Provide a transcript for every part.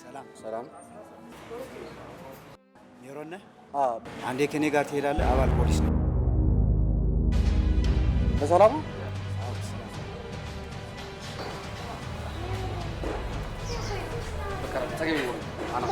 ሰላም። ሰላም። ሜሮን ነህ? አዎ። አንዴ ከኔ ጋር ትሄዳለህ? አባል ፖሊስ ነው። በሰላም ነው? አዎ፣ በሰላም። በቃ፣ ጸገኝ ይሁን። አና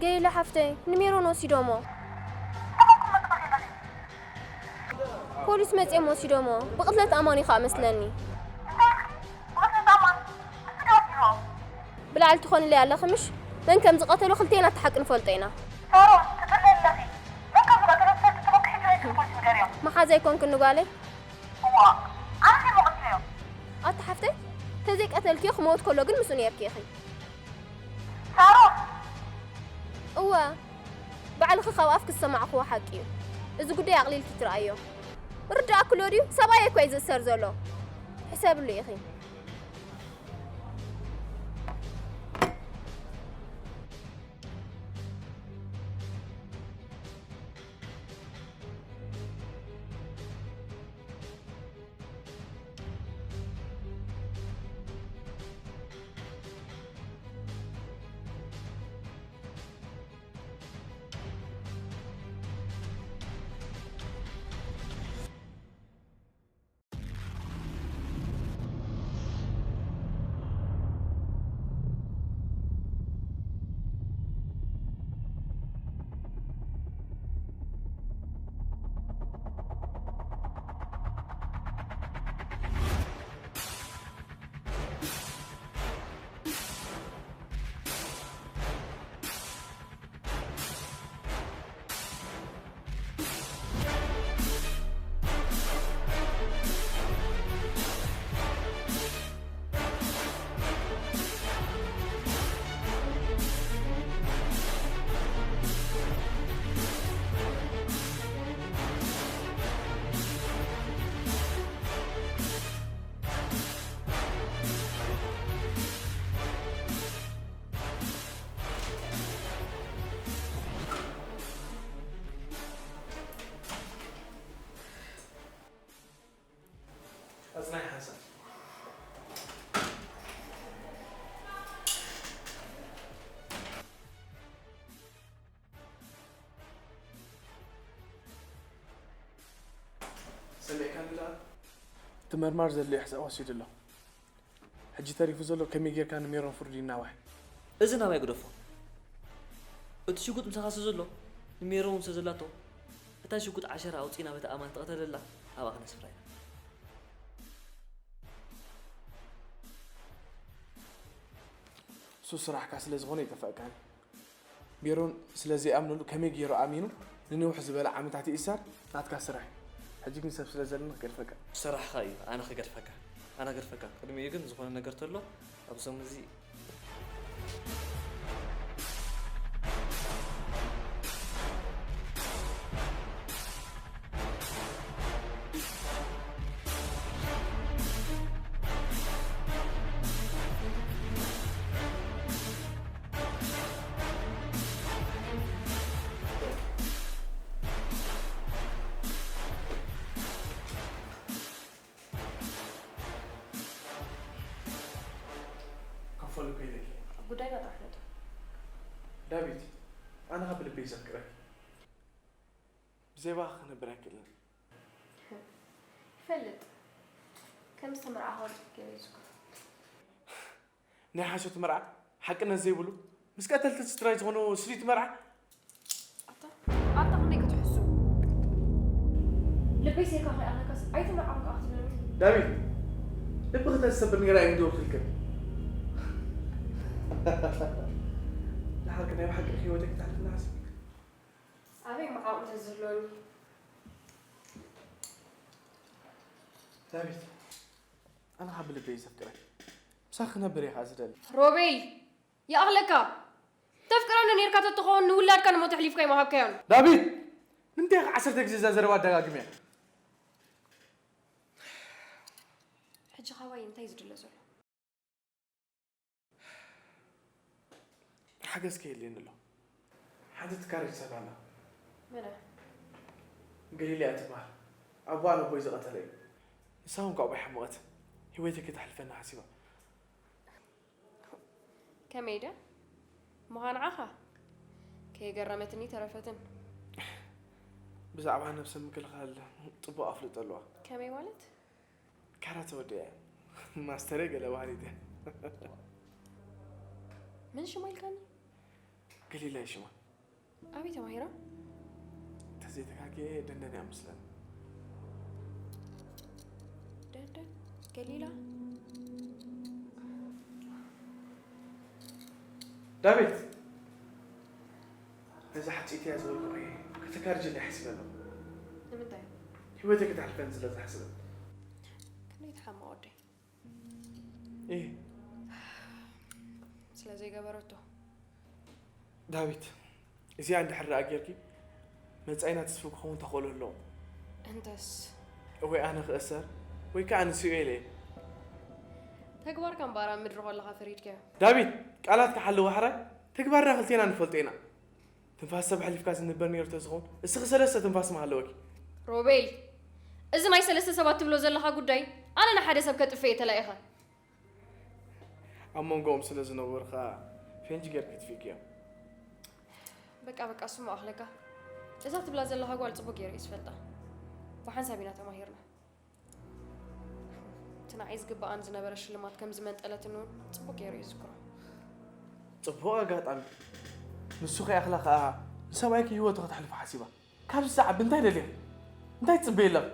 ገይለ ሓፍተይ፣ ንሜሮን ወሲዶሞ። ፖሊስ መጺኦም ወሲዶሞ። ብቕትለት ኣማኒ ኸኣ መስለኒ። ብላዕሊ ትኾንለይ ኣለኺ ምሽ? መን ከም ዝቐተሎ ክልቴና እቲ ሓቂ ንፈልጦ ኢና። ሳሮን፣ ትጥልለኺ። መን ከም ዝቐተሎ ትፈልጢ ተኾንኪ ሕጂ ናይ ፖሊስ ንገርዮም። መሓዛ ኣይኮንክኒ ጓለይ? እዋ፣ ኣነ እንድየ መቐትለዮ። ኣቲ ሓፍተይ፣ ተዘይቀተልክዮ ክመውት ከሎ ግን ምስኡ ነይርኪ ኢኺ። ሳሮን! እወ፣ ባዕልኺ ካብ ኣፍኪ ዝሰማዕክዎ ሓቂ እዩ። እዚ ጉዳይ ኣቕሊልኪ ትረኣዮ። ርዳእክሎ ድዩ? ሰብኣየይ እኮ እዩ ዝእሰር ዘሎ። ሕሰብሉ ኢኺ። ኣጽናይ ሓንሳብ። ሰሚዕካኒ ደኣ? እቲ መርማር ዘድልዮ ሕሳብ ወሲዱ ኣሎ። ሕጂ ተሪፉ ዘሎ ከመይ ጌርካ ንሜሮን ፍርዱ ይናዋሕ። እዚ ናባይ ግደፎ። እቲ ሽጉጥ ምሳኻ ስለ ዘሎ፣ ንሜሮን እውን ስለ ዘላቶ፣ እታ ሽጉጥ ዓሸራ ኣውጺእና በቲ ኣማን ተቐተለላ ኣብኣ ክነስፍራ ኢና። እሱ ስራሕካ ስለ ዝኾነ ይጠፈእካኒ። ሜሮን ስለ ዘይኣምነሉ ከመይ ገይሩ ኣሚኑ ንንውሕ ዝበለ ዓመታት ይእሰር? ናትካ ስራሕ እዩ። ሕጂ ግን ሰብ ስለ ዘለኒ ክገድፈካ። ስራሕኻ እዩ፣ ኣነ ክገድፈካ። ኣነ ክገድፈካ። ቅድሚኡ ግን ዝኾነ ነገር ተሎ፣ ኣብዚ ሰሙን እዚ ከፈሉ ከይደኪ። ጉዳይና ጥራሕ ነቶ። ዳዊት፣ ኣነ ካብ ልበይ ዘፍቅረኪ። ብዘይ ባኻ ክነብር ኣይክእልን። ይፈልጥ። ከም ዝተመርዓኹ ገለ እዩ ዝዝክሮ። ናይ ሓሶት መርዓ፣ ሓቅነት ዘይብሉ፣ ምስ ቀተልቲ ስድራይ ዝኾኑ ስሪት መርዓ። ኣታ፣ ኣታ ክንደይ ክትሕሱ? ልበይ ሴርካ ከይኣኽለካስ ኣይትምርዓውን ከኣ ክትብለኒ? ዳዊት፣ ልብኺ ተዝሰብር ነይረ ኣይምደወልክልክን። ደሓር ግን ናይ ብሓቂ ህይወተይ ክተሕልፍና ሓሲብክን? ኣበይ መዓቕ እንተዝህልወኒ? ዳዊት፣ ኣነ ካብ ልበይ ዘፍቅረኪ። ምሳኺ ክነብር እየ ከዓ ዝደሊ። ሮቤል፣ ይኣኽለካ። ተፍቅረኒ ኔርካ ተትኸውን ንውላድካ ንሞት ኣሕሊፍካ ኣይምሃብካዮን። ዳዊት! ንምንታይ ኢኻ ዓሰርተ ግዜ እዛ ዘረባ ኣደጋግምያ? ሸኻባይ እንታይ ዝድለ ዘሎ? ሓገዝ ከየድልየኒ ኣሎ። ሓንቲ ትካረጅ ሰብ ኣላ። መን? ገሊላ እያ ትበሃል። ኣቦኣ ነቦይ ዝቐተለ እዩ። ንሳ እውን ካብኡ ኣይሓመቐትን። ህይወተይ ከተሕልፈኒ ሓሲባ። ከመይ ድያ? ምዃን ዓኻ? ከየገረመትኒ ተረፈትን። ብዛዕባ ነብሰ ምክልኻል ጽቡቕ ኣፍልጦ ኣለዋ። ከመይ ማለት? ካራተ ወዲኣ እያ። ማስተረይ ገለ ባህሊት እያ። መን ሽማ ኢልካኒ? ገሊላ እዩ ሽማ። ኣበይ ተማሂራ? እንተዘይተጋግየ ደንደን እያ መስለኒ። ደንደን ገሊላ። ዳዊት፣ ነዛ ሓፂት እያ ዝበልኩኺ ከተካርጅለይ ሓሲበ ኣለኹ። ንምንታይ? ህይወተይ ክተሕልፈኒ ስለ ዝሓስበ። ክንደይ ትሓማ ወደይ? እህ ስለ ዘይገበረቶ። ዳዊት፣ እዚኣ እንድሕር ደኣ ጌርኪ መጻኢና ተስፉ ክኸውን ተኽእሎ ኣለዎ። እንተስ? ወይ ኣነ ክእሰር ወይ ከኣ ንስኡ ኢለ እየ። ተግባርካ እምበኣር ኣብ ምድሪ ከለኻ ፈሪድካዮ። ዳዊት፣ ቃላትካ ሓልዋ ሕራይ፣ ተግባርና ክልቴና ንፈልጦ ኢና። ትንፋስ ሰብ ኣሕሊፍካ ዝንበር ነይሩ ተዝኸውን እስኺ ሰለስተ ትንፋስ ምሃለወኪ። ሮቤል፣ እዚ ናይ ሰለስተ ሰባት ትብሎ ዘለኻ ጉዳይ ኣነ ንሓደ ሰብ ከጥፍእ እየ ተላኢኸ። ኣብ መንጎኦም ስለ ዝነበሩ ኸኣ ፌንጂ ጌርኪ ትፍእክዮ። በቃ በቃ፣ እሱ ምኣኽለካ። እዛ ትብላ ዘለኻ ጓል ጽቡቕ ገይረ እየ ዝፈልጣ። ብሓንሳብ ኢና ተማሂርና። እቲ ንዓይ ዝግብኣኒ ዝነበረ ሽልማት ከም ዝመንጠለትኒ እውን ጽቡቕ ገይሩ እዩ ዝዝክሮ። ጽቡቕ ኣጋጣሚ። ንሱ ከይኣኽላ ከኣ ንሰብኣይኪ ህይወቱ ከተሕልፎ ሓሲባ። ካብዚ ዝዓቢ እንታይ ደሊኺ? እንታይ ትጽበዪ ኣለኺ?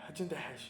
ሕጂ እንታይ ሓይሽ?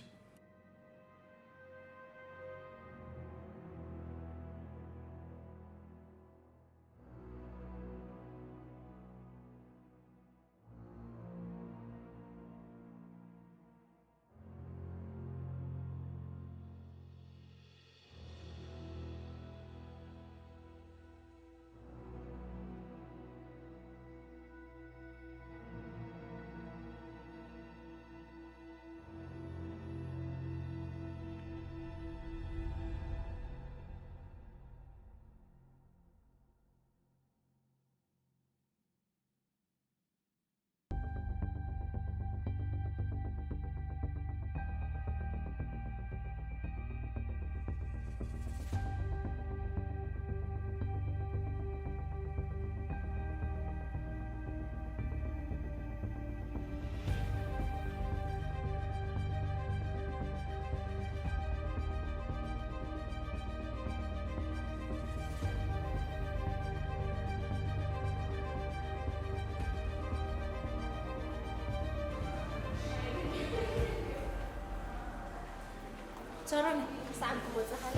ሳሮን፣ ክሳዕ ክወፅእ ሓደ።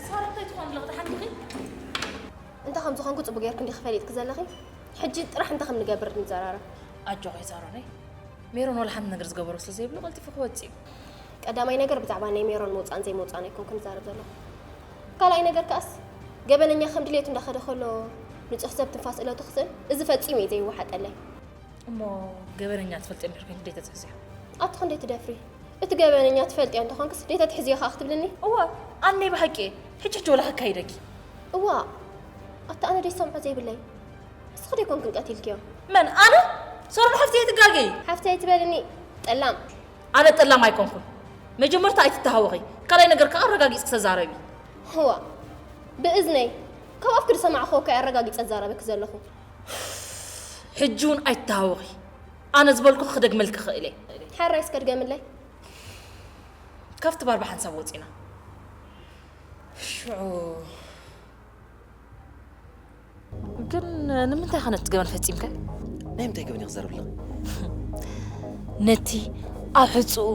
ሳሮን፣ እንታይ ትኾን ኣለኹ? ደሓን ዲኺ? እንታይ ከም ዝኾንኩ ጽቡቕ ጌርኪ እንዲኺ ፈሊጥኪ ዘለኺ። ሕጂ ጥራሕ እንታይ ከም ንገብር ንዘራረብ። ኣጆኺ ሳሮነይ፣ ሜሮን ዋላ ሓንቲ ነገር ዝገበሮ ስለ ዘይብሉ ቀልጢፉ ክወፅእ እዩ። ቀዳማይ ነገር ብዛዕባ ናይ ሜሮን ምውጻእን ዘይምውጻእን ኣይኮንኩ ንዛረብ ዘለኹ። ካልኣይ ነገር ከኣስ ገበነኛ ከም ድሌቱ እንዳኸደ ከሎ ንጹህ ሰብ ትንፋስ እለቱ ክስእን፣ እዚ ፈጺሙ እዩ ዘይወሓጠለይ። እሞ ገበነኛ ትፈልጥዮ እንድሕር ኮይንኪ ደይ ተትሕዝዮ? ኣቲ ክንደይ ትደፍሪ? እቲ ገበነኛ ትፈልጥዮ እንተኾንክስ ደይ ተትሕዝዮ ከኣ ክትብልኒ? እወ፣ ኣነይ ብሓቂ እየ። ሕጂ ሕጂ ወላ ከካይደኪ። እዋ፣ ኣቲ ኣነ ደይ ሰምዖ ዘይብለይ። እስኺ ደይ ኮንክን ቀቲልክዮ? መን? ኣነ? ሶሮን ሓፍቲ ኣይትጋገይ። ሓፍቲ ኣይትበልኒ፣ ጠላም። ኣነ ጠላም ኣይኮንኩን። መጀመርታ ኣይትተሃወኺ። ካልኣይ ነገር ከኣ ኣረጋጊጽኪ ተዛረቢ። እዋ፣ ብእዝነይ ካብ ኣፍኪ ዝሰማዕክዎ እኮ ኣረጋጊጸ እዛረበኪ ዘለኹ። ሕጂ እውን ኣይትተሃወኺ። ኣነ ዝበልኩኺ ክደግመልኪ እኽእል እየ። ሕራይ እስከ ድገምለይ። ካብቲ ባር ብሓንሳብ ወጺና። ሽዑ ግን ንምንታይ ኢኻ ነቲ ገበን ፈጺምካ? ናይ ምንታይ ገበን ኢኺ ትዛረቢ ኣለኺ? ነቲ ኣብ ሕጹኡ፣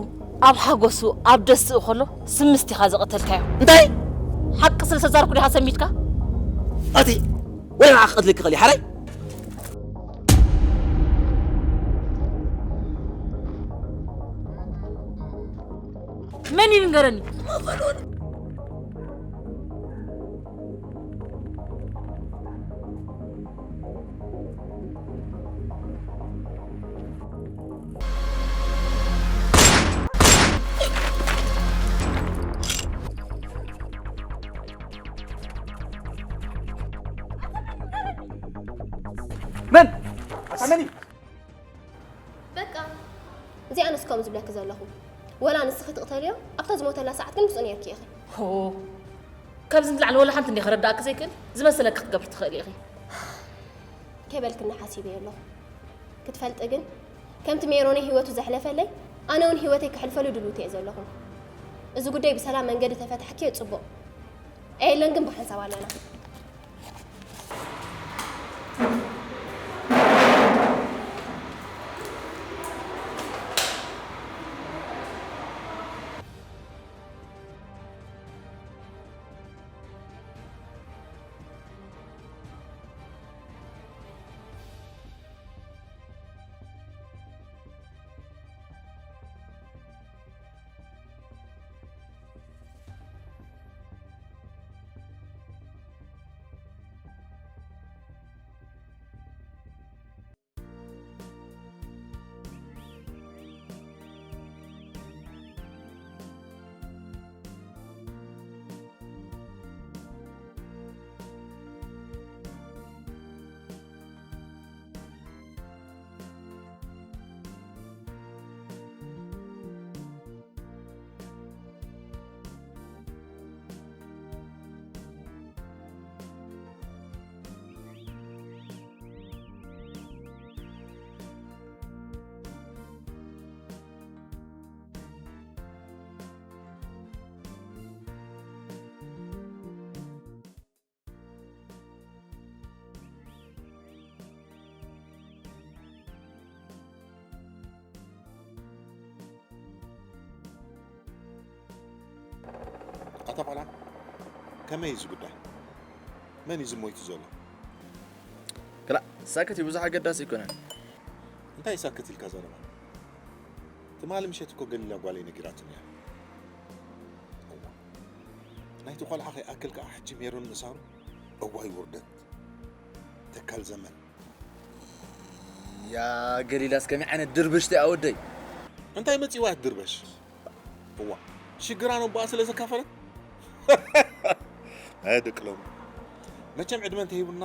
ኣብ ሓጎሱ፣ ኣብ ደስትኡ ከሎ ስምስቲ ኢኻ ዝቐተልካዮ። እንታይ? ሓቂ ስለ ዝተዛረብኩ ዲኻ ሰሚትካ? ኣቲ ወላ ንዓ ክቐትለኪ ክእል እየ፣ ሓራይ? መን እዩ ንገረኒ? መን? ኣታ መን እዩ? በቃ፣ እዚ ኣነስ ከምኡ ዝብለኪ ዘለኹ። ወላ ንስኺ ትቕተልዮ፣ ኣብታ ዝሞተላ ሰዓት ግን ምስኡ ነይርኪ ኢኺ። ሆ፣ ካብዚ ንላዕሊ ወላ ሓንቲ እንዲኺ ክረዳእኪ ዘይክእል ዝመሰለኪ ክትገብሪ ትኽእሊ ኢኺ። ከይበልክኒ ሓሲበዮ ኣለኹ። ክትፈልጢ ግን፣ ከምቲ ሜሮነይ ህይወቱ ዘሕለፈለይ፣ ኣነ እውን ህይወተይ ከሕልፈሉ ድልውቲ እየ ዘለኹ። እዚ ጉዳይ ብሰላም መንገዲ ተፈታሕክዮ ጽቡቕ። ኣየለን ግን ብሓንሳብ ኣለና። ኣታ ቆልዓ፣ ከመይ እዩ እዚ ጉዳይ? መን እዩ ዝሞይቱ ዘሎ? ክላእ፣ ሳክት እዩ፣ ብዙሕ ኣገዳሲ ኣይኮነን። እንታይ ሳክት ኢልካ ዘረባ? ትማሊ ምሸት እኮ ገሊላ ጓለይ ነጊራትኒ እያ። እዋ፣ ናይቲ ቆልዓ ከይኣክል ከኣ ሕጂ ሜሮን ምእሳሩ? እዋይ ውርደት። ተካል ዘመን። ያ ገሊላስ ከመይ ዓይነት ድርብሽቲ እያ ወደይ? እንታይ መጺዋ እያ ትድርበሽ? እዋ፣ ሽግራ ነቦኣ ስለ ዘካፈለት? ኣይ ደቂ ሎሚ። መቸም ዕድመ እንተሂቡና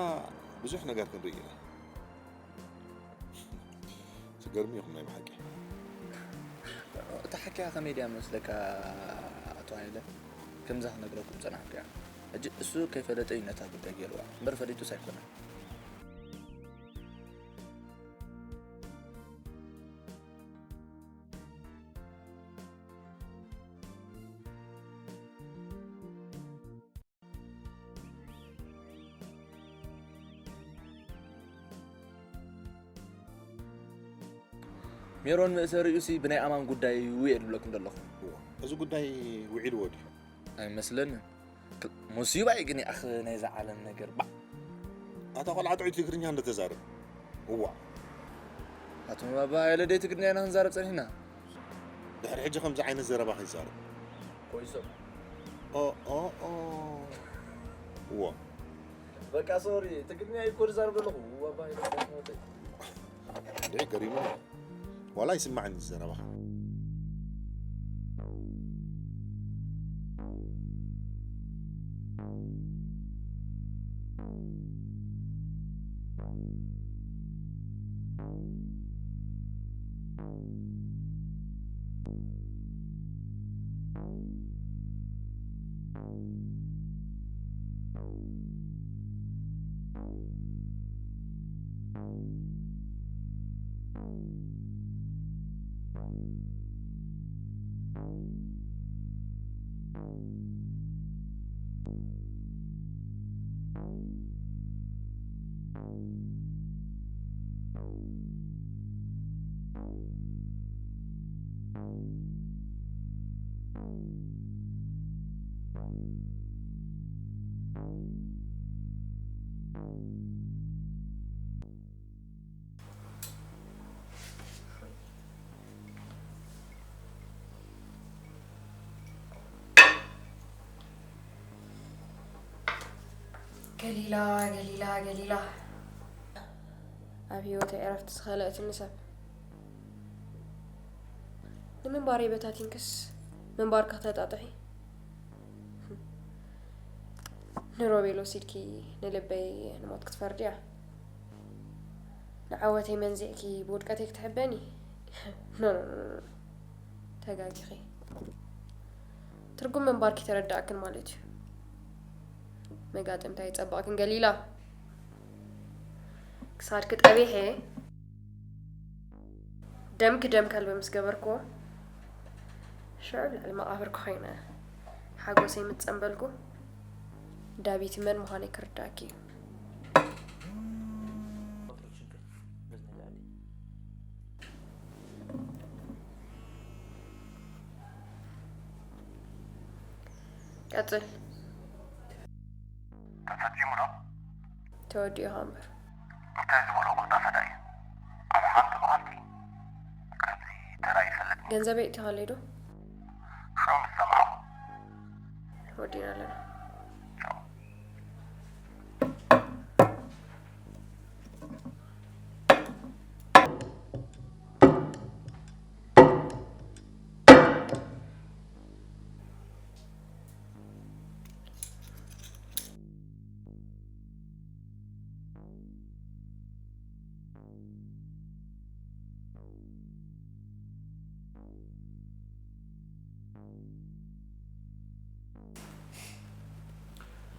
ብዙሕ ነገር ክንርኢ ኢና። ትገርሙ ኢኹም ናይ ብሓቂ። እታ ሓኪያ ከመይ ድያ መስለካ ኣቶ ሃይለ? ከምዛ ክነግረኩም ጸናሕኩ እያ። ሕጂ እሱ ከይፈለጠ እዩ ነታ ጉዳይ ገይርዋ እምበር ፈሊጡስ ኣይኮነን። ሜሮን መእሰሪኡሲ ብናይ ኣማን ጉዳይ ውየ ድብለኩም ዘለኹ። እዋ፣ እዚ ጉዳይ ውዒልዎ ድዩ? ኣይመስለንን። ክ-፣ ሙሲባ እዩ ግን ይኣኽ ናይዛ ዓለም ነገር፣ ባዕ። ኣታ ቆልዓ ጥዑይ ትግርኛ እንተተዛረብ። እዋ። ኣቱም ኣባ ሃይለ ደይ ትግርኛ ኢና ክንዛረብ ጸኒሕና። ድሕሪ ሕጂ ከምዚ ዓይነት ዘረባ ከይዛረብ። ኮይሶም። ኦ፣ ኦ፣ ኦ። እዋ። በቃ ሶሪ፣ ትግርኛ እኮ ዝዛረብ ዘለኹ። እዋ፣ ኣባ ሃይለ ጸኒሑ። እንዴ፣ ገሪሙኒ። ዋላ ይስማዕኒ ዘረባኻ። ገሊላ፣ ገሊላ፣ ገሊላ። ኣብ ህይወተይ ዕረፍቲ ዝኸለእትኒ ሰብ። ንምንባረይ በታቲንክስ ምንባርኪ ክተጣጥሒ? ንሮቤል ወሲድኪ ንልበይ ንሞት ክትፈርድያ? ንዓወተይ መንዚዕኪ ብውድቀተይ ክትሕበኒ? ኖ፣ ኖ፣ ኖ፣ ኖ። ተጋጊኺ። ትርጉም ምንባርኪ ተረዳእክን ማለት እዩ። መጋጥምታ ይጸበቕክን ገሊላ። ክሳድኪ ጠቢሐ ደምኪ ደም ከልቢ ምስ ገበርክዎ፣ ሽዑ ኣብ ልዕሊ መቓብርኪ ኮይነ ሓጎሰይ ምስ ጸንበልኩ፣ ዳቢት መን ምዃነይ ክርዳእኪ እዩ። ቀጽል። ተፈጺሙ ዶ? ተወዲኡ ኢኻ እምበር። እንታይ ዝበሎ ቁጣ ፈዳይ? ኣብ ሓንቲ መዓልቲ ከምዚ ተራእዩ ይፈልጥ። ገንዘበይ እቲኻለይ ዶ? ሽዑ ምስ ሰማዕኹ። ወዲእና ኣለና። ቻው።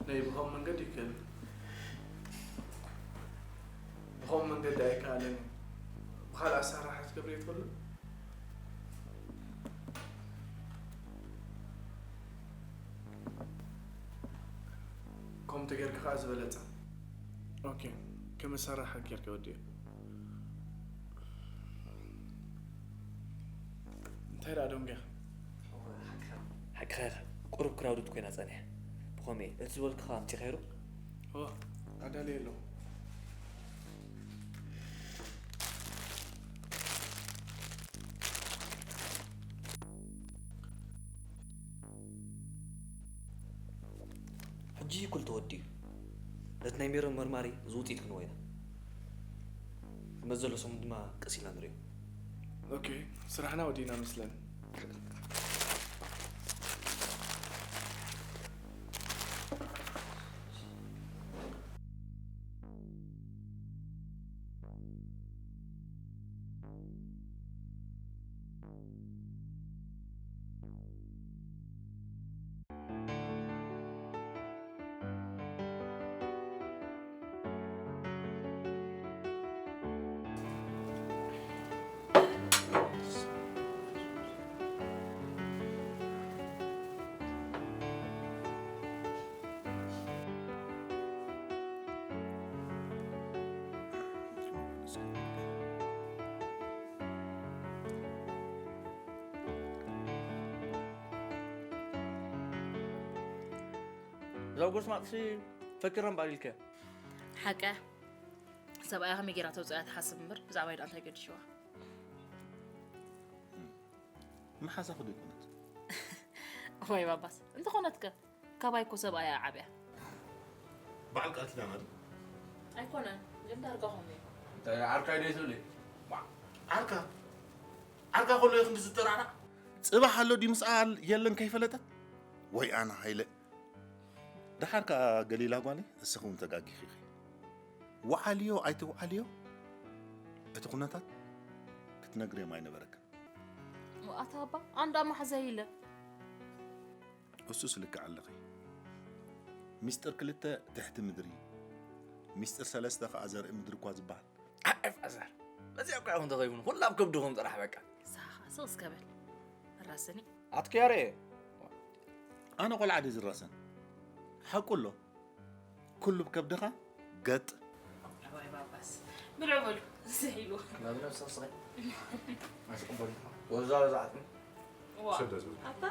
ናይ ብኸም መንገዲ ይከል ብኸም መንገዲ ኣይከኣለን እዩ። ብኻልእ ኣሰራርሓ ክትገብር ትኽእል። ከምኡ ተጌርካ ከዓ ዝበለጸ። ኦኬ፣ ከም ኣሰራርሓ ጌርካ ወዲኦ። እንታይ ደኣ ደንጎያ? ሓቅኻ ኢኻ። ቁሩብ ክራውድድ ኮይና ጸኒሓ። ብኸመይ? እቲ ዝበልኩኻ ኣምጺእካዮ ዶ? እወ፣ ኣዳልየ ኣለኹ። ሕጂ ኩሉ ተወዲኡ። ነቲ ናይ ሜሮን መርማሪ እዚ ውጽኢት ክንህቦ ኢና። ዝመጽእ ዘሎ ሰሙን ድማ ቀስ ኢልና ንርእዮ። ኦኬ፣ ስራሕና ወዲእና መስለኒ። እዛ ጎስማጥሲ ፈኪራ እምበኣር ኢልከ። ሓቀ። ሰብኣያ ከመይ ጌራ ተውፅኣ ትሓስብ እምበር ብዛዕባይ ደኣ እንታይ ገዲሽዋ? መሓዛኺ ዶ ይኮነት? ወይ ባባስ፣ እንተኾነትከ? ካባይ እኮ ሰብኣያ ዓብያ። በዓል ቃል ኪዳና ዶ? ኣይኮነን፣ ግን ዳርጋ ከምኡ እዩ። እንታይ ዓርካይ ዶ ትብሊ? ዋ፣ ዓርካ? ዓርካ ከሎ እዩ ክንዲ ዝጠራዕራዕ? ጽባሕ ኣሎ ድዩ ምስኣ የለን ከይፈለጠት? ወይ ኣነ ሃይለ። ደሓር ከኣ ገሊላ ጓለይ፣ እስኺ እውን ተጋጊኺ ኢኺ። ወዓልዮ ኣይትውዓልዮ፣ እቲ ኩነታት ክትነግርዮም ኣይነበረክን። ኣታ ኣባ፣ ኣንዳ ማሕዘ ኢለ። እሱስ ልክዕ ኣለኺ። ሚስጥር ክልተ ትሕቲ ምድሪ፣ ሚስጥር ሰለስተ ከኣ ዘርኢ ምድሪ እኳ ዝበሃል። ኣይ ፋዘር፣ በዚኣ እኳ ይኹን ተኸይቡን፣ ኩላ ኣብ ከብድኹም ጥራሕ በቃ። ሳኻ ስቕ እስከ በል። ራስኒ። ኣትክያሬ። ኣነ ቆልዓ ድየ ዝራሰን? ሓቁ ኣሎ። ኩሉ ብከብድኻ ገጥ። ኣባይ ባባስ። ብልዑ በሉ። ዝሕ ኢሉ። ናብ ነብሲ ስቕ። ኣይትቕበሉ። ወዛ ወዛ ዓጽሚ። ዋ። ሰደ ዝብል። ኣታ?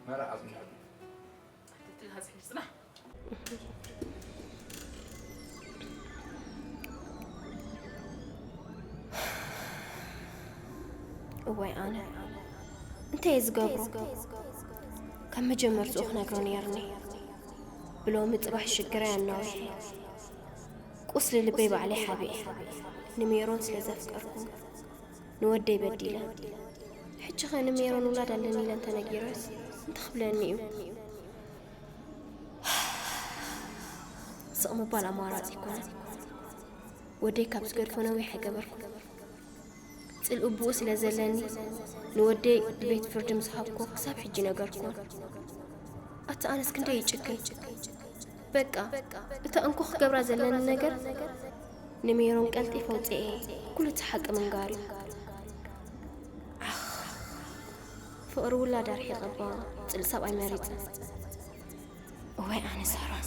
መራ ዓጽሚ። ኣትትል ሃዝሒ ጽናሕ። እዋይ ኣነ እንታይ እየ ዝገብሮ? ካብ መጀመርትኡ ክነግሮ ነይርኒ። ብሎሚ ጽባሕ ሽግረይ ኣናዊሐ፣ ቁስሊ ልበይ ባዕለይ ሓቢኤ። ንሜሮን ስለ ዘፍቀርኩ ንወደይ በዲለ። ሕጂ ኸ ንሜሮን ውላድ ኣለኒ ኢለ እንተነጊረስ እንታይ ክብለኒ እዩ? ስቕ ምባል ኣማራጺ ኣይኮነን። ወደይ ካብ ዝገድፎ ነዊሕ ኣይገበርኩ። ጽልኢ ብኡ ስለ ዘለኒ ንወደይ ብቤት ፍርዲ ምስ ሃብኩ ክሳብ ሕጂ ነገርኩ። ኣታ ኣነስ ክንደይ ይጭክን። በቃ እታ እንኮ ክገብራ ዘለኒ ነገር ንሜሮን ቀልጢፈ ኣውጽኤ ኩሉ እቲ ሓቂ ምንጋር እዩ። ዓኽ፣ ፍቕሪ ውላድ ኣርሒቐ እባ ጽልኢ ሰብኣይ መሪጸ። እዋይ ኣነ ሳሮን።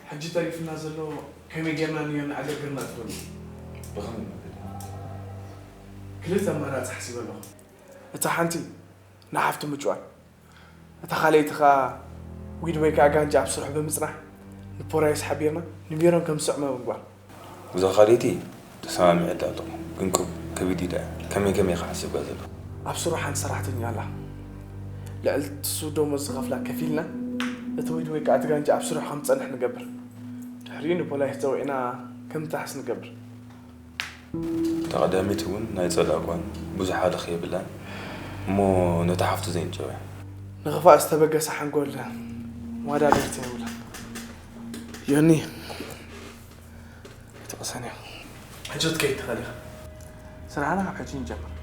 ሕጂ ተሪፍና ዘሎ ከመይ ጌርና ንዮ እናዓገርገርና ትኾኑ? ብኸመይ መገዲ? ክልተ ኣማራፂ ሓሲበ ኣለኹ። እታ ሓንቲ ንሓፍቱ ምጭዋን፣ እታ ካልኣይቲ ኸኣ ዊድ ወይ ከዓ ጋንጃ ኣብ ስርሑ ብምጽናሕ ንፖራይስ ሓቢርና ንሜሮን ከም ዝስዕሞ ምግባር። እዛ ካልኣይቲ ተሰማሚዐላ ኣለኹ፣ ግን ክብ ከቢድ እዩ ደኣ። ከመይ ከመይ ኢኻ ሓሲብካ ዘለኻ? ኣብ ስርሑ ሓንቲ ሰራሕተኛ ኣላ። ልዕሊ ትሱ ደሞዝ ዝኸፍላ ከፊልና እቲ ዊድ ወይ ከዓ እቲ ጋንጃ ኣብ ስርሑ ከም ዝጸንሕ ንገብር። ድሕሪኡ ንፖላይስ ጸዊዕና ከም ዝጠሓስ ንገብር። እታ ቀዳመይቲ እውን ናይ ጸላእኳን ብዙሕ ሃለኽ የብላን እሞ ነታ ሓፍቱ ዘይንጨው እያ። ንኽፋእ ዝተበገሰ ሓንጎል መዋዳድርቲ የብሉን። ዮኒ፣ ኣይትቕሰን እያ። ሕጂ ክትከይድ ትኽእል ኢኻ። ስራሕና ካብ ሕጂ ንጀምር።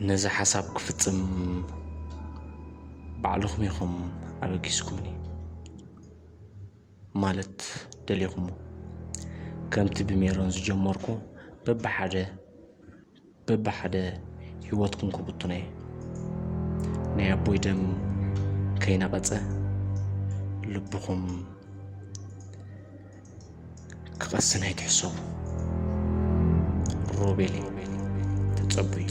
ነዚ ሓሳብ ክፍጽም ባዕልኹም ኢኹም ኣበጊስኩምኒ ማለት ደሊኹሞ። ከምቲ ብሜሮን ዝጀመርኩ በብሓደ በብሓደ ህይወትኩም ክብትኖ እየ። ናይ ኣቦይ ደም ከይነቐጸ ልብኹም ክቐስን ኣይትሕሰቡ። ሮቤል ተጸቡዩ።